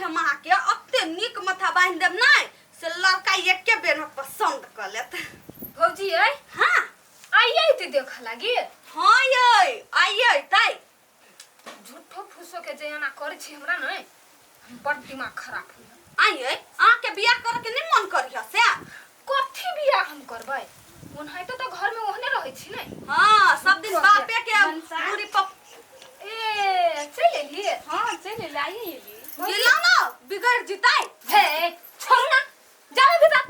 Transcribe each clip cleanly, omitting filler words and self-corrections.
आइ हम अहाँके एते नीक माथा बान्हि देब नहि से लड़का एके बेर में पसंद कऽ लेत। भौजी अइ हाँ। आइए एते देखऽ लागी? हाँ यै, आइए एतै। झूठो फूसो के जे एना करै छी हमरा नै हम बड़ दिमाग खराब होइया। आइए अहाँके बियाह करे के नहि मन करिय से? कथी बियाह हम करबै, ओनाहितो तऽ घर में ओहने रहै छी नै। हाँ, सब दिन बापे के पूरी पप ए चलि एलियै? हाँ चलि एलियै, आइए एलियै। गेलौ ना बिगड़ जितै। हे छोड़ू ना, जाओ भीतर,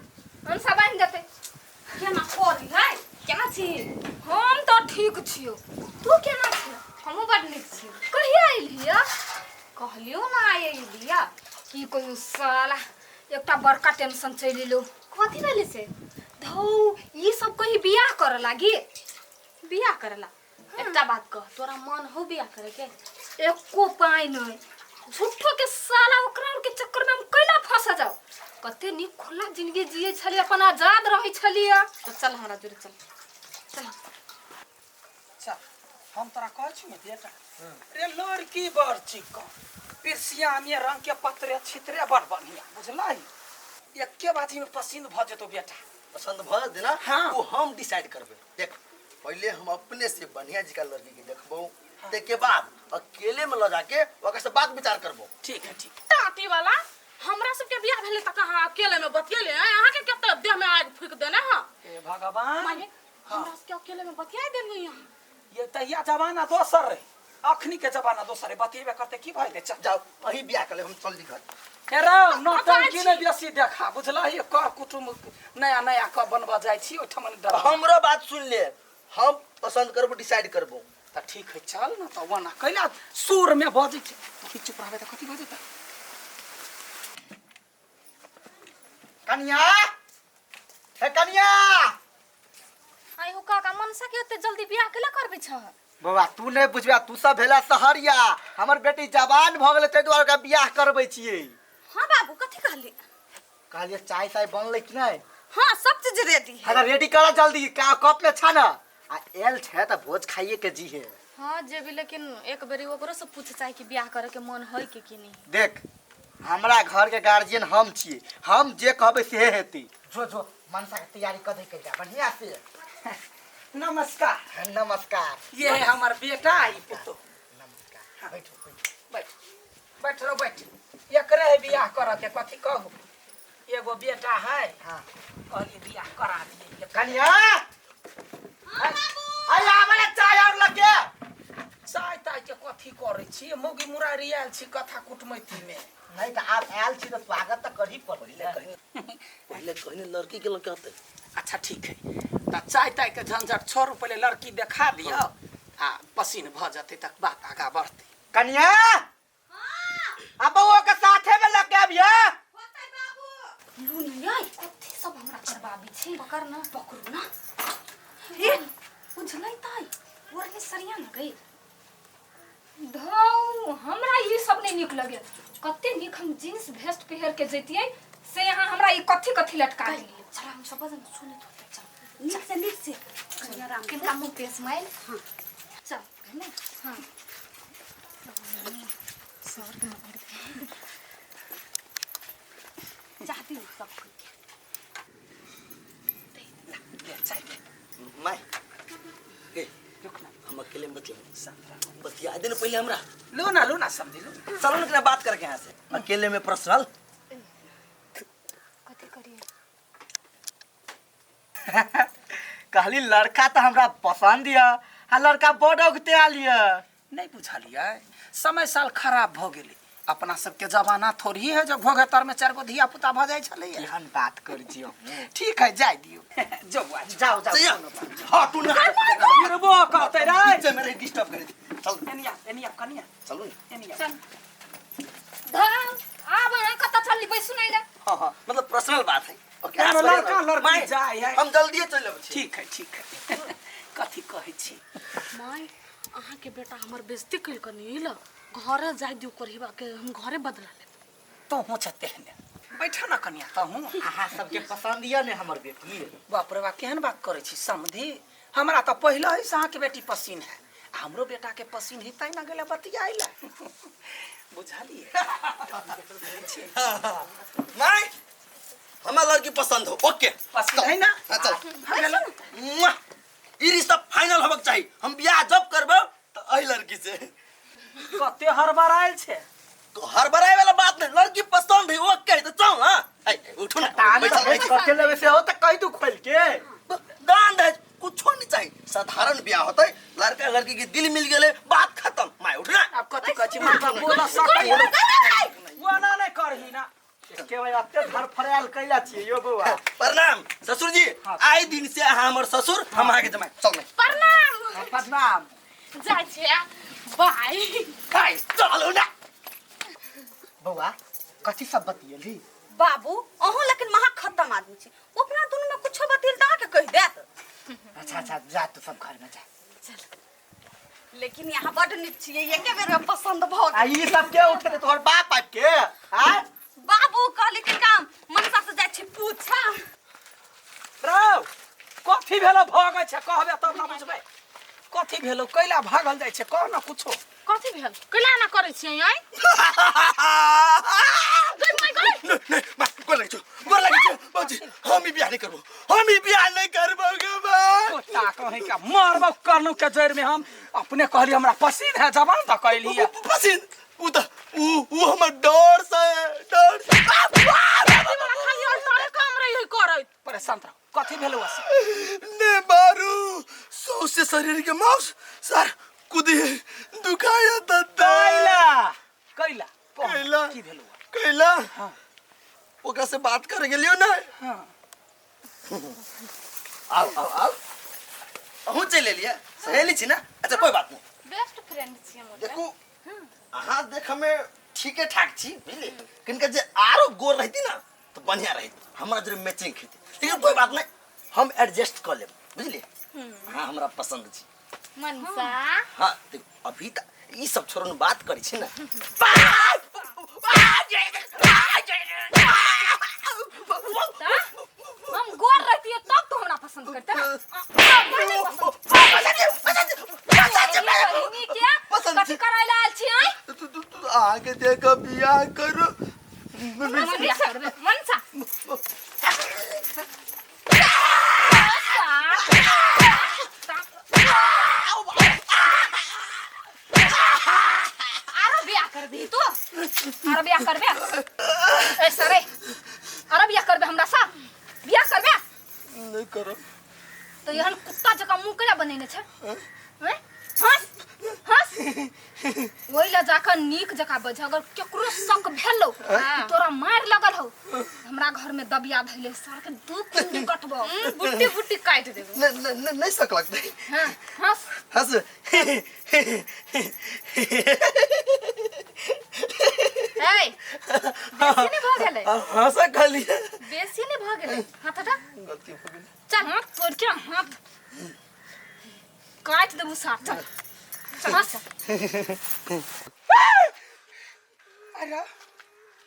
हम सब बान्हि देतै। केना करी है? केना छी? हम तऽ ठीक छियौ, तू केना छी? हमहूँ बड नीक छी। कहिया एलियै? कहलियौ ना आइ एलियै। की कहू साला, एकटा बड़का टेंशन चलि एलौ। कथी भेलै से? धौ, ई सब कहीं बियाह करऽ लागी। बियाह करऽ ला? एकटा बात कह, तोरा मन हो बियाह करे के? एको पाइ नहि। झूठो के साला ओकरा के चक्कर में हम कैला फंस जाओ। कते नीक खुला जिंदगी जिए छलियै, अपन आजाद रहै छलियै। तो चल हमरा जोरे चल, चल। चल, हम तोरा कहै छी ने बेटा, रे लड़की बड़ चिकन, पिरसियामे रंग के पतरे छितरे बड़ बढ़िया, बुझलही? एके बाजी में पसंद भऽ जेतौ बेटा। पसंद भऽ जेतै ना? हाँ। ओ हम डिसाइड करबै। देख, पहले हम अपने से बढ़िया जी का लड़की के देखबो, ते के बाद अकेले में ल जाके ओकरा से बात विचार करबो। ठीक है, ठीक। टाटी वाला, हमरा सबके बियाह भेलै तऽ कहाँ अकेले में बतियेले? अहाँ के कते देह में आगि फूक देने हँ। हे भगवान। माने हमरा सबके अकेले में बतिया देलियै यहाँ। ये तहिया जमाना दोसर रहे, अखनी के जमाना दोसर है। बतियेबे करते की भइले? चल जाओ, अही बियाह कर ले, हम चल दी घर। हे रौ, नौटंकी नै बेसी देखा, बुझलही? कर कुटुम्ब नया नया क बनबऽ जाइ छी ओहिठमन डर। हमरो बात सुन ले, हम पसंद करबो, डिसाइड करबो। तऽ ठीक है, चल न तऽ। ओना कैला सुर में बजै छै? तू चुप रहबै तऽ कथी बजै? कनिया, हे कनिया। आइ हो काका, मनसा के ओते जल्दी बियाह केला करबै छह? बौआ, तू नहि बुझबे, तू सब भेला सहरिया। हमर बेटी जवान भऽ गेलै, ताहि दुआरे ओकरा बियाह करबै छियै। हाँ बाबू, कथी कहली? कहलियै चाय ताय बनलै कि नहि? हाँ, सब चीज रेडी है। हाँ, रेडी करा जल्दी, का कप में छा ना आ एल छै तऽ भोज खाइए के जी है। हाँ जेबी, लेकिन एक बेरी ओकरो से पूछ चाहे कि बियाह करे के मन है के नहीं। देख, हमरा घर के गार्जियन हम छियै, हम जे कहबै सेहे हेतै। जो जो, मनसा के तैयारी कऽ दै के बढ़िया से। नमस्कार। हाँ, नमस्कार। ये है हमर बेटा, ई पुतोह। नमस्कार, बैठो बैठो। बैठ बैठ रो बैठ। एकरे है बियाह करऽ के, कथी कहू, एगो बेटा है। हाँ। कहलिए बियाह करा दिए। कनिया, अरे आबे चाय और लगे। चाय ताय के कथी करै छी? मौगी मुरारी आयल छी कथा कुटमैती में। नहीं तो आप आयल छी तो स्वागत तो करही पड़त। पहले कहने लड़की के लग कहते। अच्छा ठीक है, त चाय ताय के झंझट छोड़ू, पहले लड़की देखा दियौ आ पसीन भऽ जेतै तक बात आगा बढ़तै। कनिया, आ बउआ के साथे में लग के अबिया। लू नहीं आई। कथी सब हमरा करबाबी छी? पकड़ ना, पकड़ू ना। हे बुझलै ताई, ओरने सरिया न गई। धौ, हमरा ई सब नहीं नीक लगे। कते नीक हम जींस भेस्ट पहिर के जैतियै, से यहाँ हमरा ई कथी कथी लटका देलियै। चल, हम सब जन सुनैत होतै, चल नीक से, नीक से कनिया, राम किनका मुँह पे स्माइल। हाँ। चल है ना। हाँ, चाहती हूँ सब कोई के। ले चाय दे। माय ए, रुक ना, हम अकेले में बतिया, बतिया दे ना पहले हमरा। लो ना, लो ना, समझी लो। चलो ना, कितना बात करके यहाँ से अकेले में पर्सनल। कथी करिए? कहली लड़का तो हमरा पसंद यऽ आ लड़का बड़ औगते आयल यऽ। नहि बुझलियै, समय साल खराब भऽ गेलै। अपना सबके जमाना थोड़ी है जो घोघे तर में चारि गो धिया पुता भऽ जाइ छलैया। केहन बात कर छियो? ठीक है, जाय दियौ, जो बुआ जो। जाओ जाओ। जइया। कोनो बात नहीं। हटू ना। गिरबो कहतै रे। बीच में रही डिस्टर्ब करे। चल। एनिया एनिया कनिया। चलू ना। एनिया। चल धौ, आब अहाँ कतऽ चलली? बैसू नहीं ले। हाँ हाँ, मतलब पर्सनल बात है। ओके, ना, आसपास लड़का लड़की माय, जाय है। हम जल्दी चलि अबै छी। ठीक है, ठीक है। कथी कहै छी? माय, अहाँके बेटा हमर बेइज्जती केलकनि, ई ल घरे जाय दियौ करहिबा के, हम घरे बदला लेब। तोहूँ छ तेहने, बैठ न कनिया तहूँ। अहाँ सबके पसंद यऽ ने हमर बेटी? बाप रे बाप, केहन बात करै छी समधी? हमरा तऽ पहिले ही से अहाँके बेटी पसीन है। हमरो बेटा के पसीन हेतै ना गेले बतियाइला बुझलिए। नहीं, हमरा लड़की पसंद हो। ओके पसंद है ना? हाँ, चल। हाँ, गेलो। मुआ! ई रिश्ता फाइनल होबक चाही। हम बियाह जब करबो तो एही लड़की से। कते हर बार आयल छै? तो हड़बड़ाए वाला बात नहीं, लड़की पसंद है ओके तो चल। हां ऐ उठो ना, बैठल बैठल। कथे लेवे से हो त कह दू खोल के। दान दहेज कुछो नहीं चाहिए, साधारण बियाह होते, लड़का लड़की के दिल मिल गेले, बात खत्म। My उठ ना। आब कथी कहै छी मतलब बोला सकै वो ना नहीं करही ना के भाई अते धरफड़ायल कैला छियै यो बौआ। प्रणाम ससुर जी। हाँ। आए दिन से अहाँ हमर ससुर, हम अहाँके जमाई। चल नहीं। प्रणाम। प्रणाम। जाइ छियै, बाय। हाय चलू ना। बौआ कथी सब बतियेली? बाबू अहूँ लेकिन महा खत्म आदमी छी, ओ अपना दुनू में कुछो बतिल त अहाँके कहि देत। अच्छा अच्छा जा तू सब घर में जा। लेकिन यहाँ बड नीक छियै, एके बेर में पसंद भऽ आ गेल। ई सब के उठे तोहर बाप आबि के आ बाबू कहली कि काम मनसा से जाइ छी पूछा। रौ कथी भेलो भगै छै कहबे तब ना बुझबै। कथी भेलो कैला भागल जाइ छै कह ना कुछो। कथी भेल कैला ना करै छियै आइ? गई my गई। नहीं नहीं माय गोर लगै छौ, गोर लगै छौ बाबूजी, हम ई बियाह नहीं करबो, हम ई बियाह नहीं करबो गे माय। कुत्ता कहीं का मारबो करनु के जड़ में। हम अपने कहली हमरा पसीन है जबान त कहली है। पसीन उ त उ उ हमर डर से डर से। खाली अल्टारे काम रही है करैत। परेशान रहो कथी भेलो असे? ने मारू सौसे शरीर के मांस सर कुदी दुखाया दद्दा। कैला कैला कैला? की भेलो? कैला हाँ। ओकरा से बात करे गेलियो ना। हाँ। आओ आओ आओ, अहूँ चलि एलियै, सहेली छी ना। अच्छा कोई बात नहीं, बेस्ट फ्रेंड छियै हमर। देखू अहाँ देख में ठीके ठाक छी बुझलियै, किनका जे आरो गोर रहती ना तो बढ़िया रहती, हमरा जरे मैचिंग खेती, लेकिन कोई बात नहीं हम एडजस्ट कर लेब बुझलियै। हाँ हमरा पसंद छी मनसा। हाँ देखू अभी त ई सब छोड़न बात करै छी ना। हम गोर रहती तब तो हमरा पसंद करते ना। पसंद कथी कराय आयल छी आइ? आगे देख बियाह करो। बियाह करबे मनसा। आरो बियाह करबी तू? आरो बियाह करबे? ए सरे आरो बियाह करबे हमरा सा? बियाह करबे? नहीं करो। तो एहन कुत्ता जकाँ मुँह केना बनेने छै? हैं? हँस हँस। ओहि लए जाकऽ नीक जकाँ बज, अगर केकरो शक भेलौ कि तोरा मारि लगल हौ, हमरा घर में दबिया धैले सार के दू कुंडी कटबौ। बुट्टी बुट्टी काटि देबो। नहीं नहीं नहीं शक लगतै। हाँ हँस हंस। ए बेसी नहि भऽ गेलै? हंस कहलियै। बेसी नहि भऽ गेलै? हाथ हटा। गलती हो गेलै। चल हाथ तोड़ के हाथ काटि देबू सार। चल हँस। अरे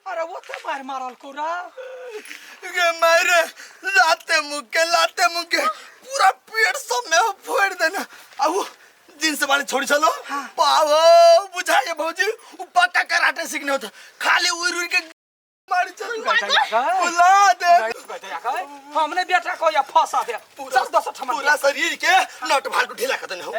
अरे वो तो मार मारल को रा गे मारे लाते मुक्के पूरा पेट सब में फोड़ देना। आ वो जींस वाले छोड़ी चलो पावो बुझाइए भौजी उ पक्का कराटे सीखने होता, खाली उड़ उड़ के मारी चलो बुला दे। हमने बेटा को या फंसा दे चल दस ठमा पूरा शरीर के नट भालू ढीला कर देने हो।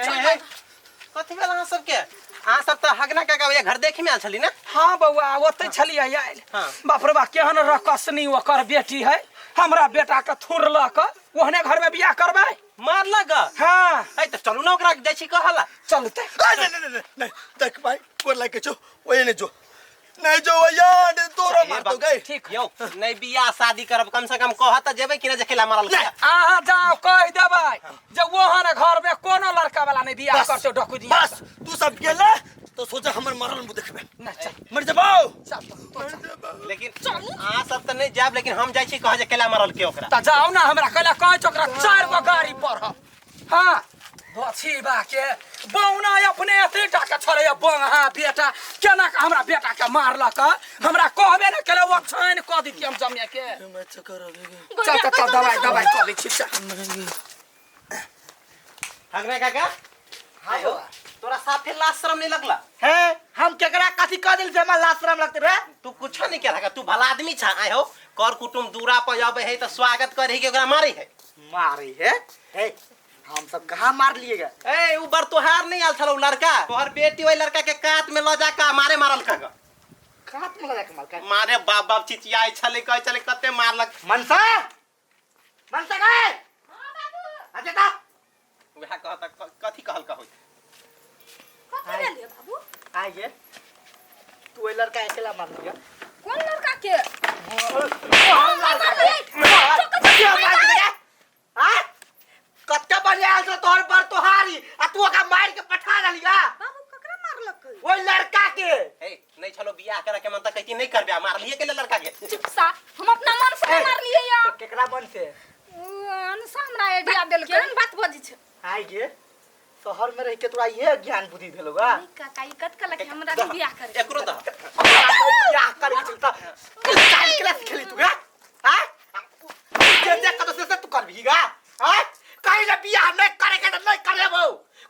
कथी भेल अहाँ सबके? अहाँ सब तऽ हगना काका भैया घर देखे में आयल छली ना? हाँ बौआ ओते छलियै आयल। हाँ। बाप रे बा केहन रकसनी ओकर बेटी है, हमरा बेटा के थुरलक ओहने घर में बियाह करबै। मारलक? हाँ। ऐ तऽ चलू ना ओकरा जाइ छी कहला। चलते। नहीं नहीं नहीं नहीं देख भाई गोर लाग के छो ओए नहीं जो नहीं जो यार तोरा मार दो गए। ठीक यौ नहीं बियाह शादी करब कम से कम कहत तऽ जेबै कि ना जे खेला मारल। अहाँ जाओ कहि देबै जे ओहन घर में कोनो लड़का वाला नहीं बियाह करतौ डकु दिया। बस तू सब गेले तो सोचा हमर मरल मुंह देखबे। नहीं चल मर जबाओ। चल तो लेकिन अहाँ सब तऽ नहीं जायब, लेकिन हम जाइ छी कह जे केला मारल के ओकरा। त जाओ ना हमरा कहला कहै छौ ओकरा 4 गो गाड़ी पर। हाँ बछी बा के बौना अपने एते टा के छलै बंहा बेटा केना के हमरा बेटा के मारलक, हमरा कहबे ने केले ओ छानि कऽ दितियै हम जमे के। चल चल चल दवाई दवाई कऽ दै छी चल। हगना काका हाँ बौआ। तोरा साफे लाज शरम नहीं लगला? हे, हम केकरा कथी कह देल से हमरा लाज शरम लगते रे? तू कुछ नहीं केलक, तू भला आदमी छा। आय हो, कर कुटुम दूरा पर आबे है त स्वागत करे के ओकरा मारे है? मारे है? हे, हम सब कहाँ मार लिए गए? ए, उ बर तोहार नहीं आयल छलो उ लड़का, तोहर बेटी ओइ लड़का के कात में ल जाके मारे मारल का कात में ल जाके मार का? मारे बाप बाप चिचियाई छले, कहै छले कते मारलक। मनसा, मनसा गए? हां बाबू। अच्छा ता वएह कहता कथी कहल कहू? कथी भेल बाबू? आइए, तू ओइ लड़का अकेला मार लिया? कोन लड़का के? कते बढ़िया आयल छौ तोहर बर तोहारी आ तू ओकरा मारि के पठा देलिया। बाबू ककरा मारलक? ओइ लड़का के। ए, नहीं छलो बियाह करे के मन त कहती नहीं करबे, मारलिए के लड़का के। चुप सा, हम अपना मन से मार लिए या। तो केकरा मन से? उ अनसा हमरा आइडिया देलकै। केहन बात बजै छै? आइ गे, शहर में रह के तोरा ये ज्ञान बुद्धि भेलो गा? नहीं काका, ई कत कहलक कि हमरा नहीं बियाह करे। एकरो दह। बियाह करे के चलता काल क्लास खेली तू गा? हां, जे जे कत से तू करबी गा? हां, कहीं ना बियाह नहीं करे के त नहीं करेबो,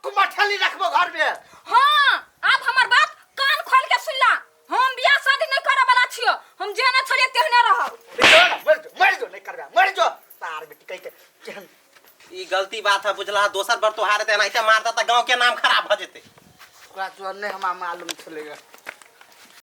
कुमठली रखबो घर में। हां, आब हमर बात कान खोल के सुन ला, हम बियाह शादी नहीं करे वाला छियो, हम जेहने छलिए तेहने रहब। मर जो, मर जो, नहीं करबे, मर जो सार बेटी कहि के केहन ई गलती बात है बुझला, दोसर बर तोहार ते एनाहिते मारता त गांव के नाम खराब भ जेते। ओकरा जो नहीं हमरा मालूम छलेगा।